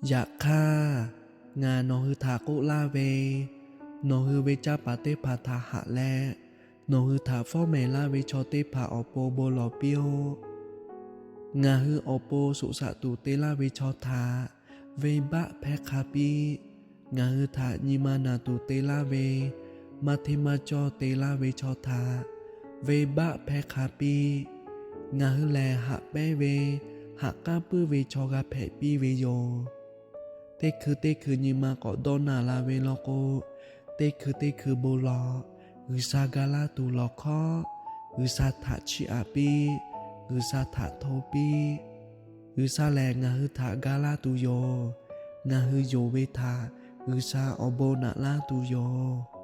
Yaꞈ hk'aˇ, ngaˬ nawˬ hui htaꞈ k'oˆ laˇ ve, nawˬ hui ve canˇ paˍ teˇ hpaˍ htaꞈ haꞈ leh, nawˬ hui htaꞈ fawˉ mehˍ laˇ ve chaw teˇ hpaˍ awˬ pon bon lawˬ piˇ-oˆ. Ngaˬ hui awˬ pon shoꞈ shaꞈ tuˬ te laˇ ve chaw htaꞈ venˇbaˆ hpehˇ hk'a piˇ. Ngaˬ hui htaꞈ nyi ma naˬ tuˬ te laˇ ve maˇ hteˇ maˇ cawˇ te laˇ ve chaw htaꞈ venˇbaˆ hpehˇ hk'a piˇ. Ngaˬ hui lehˬ haꞈ pehnˇ ve, haꞈ k'aˉ puiˉ ve chaw g'a hpehꞈ piˇ ve yoˬ. Teˇ hkui teˇ hkui nyi ma k'awꞈ dawˇ naˬ la ve law k'o, teˇ hkui teˇ hkui bon lawˬ. G'uiˬsha ga laˇ tuˬ lawˬ hkawˉ, G'uiˬsha htaꞈ chiˇ aꞈ piˇ, G'uiˬsha htaꞈ hto piˇ. G'uiˬsha lehˬ ngaˬ hui htaꞈ ga laˇ tuˬ yoˬ. Ngaˬ hui yonˍ ve htaꞈ G'uiˬsha awˬ bon naꞈ laˇ tuˬ yoˬ.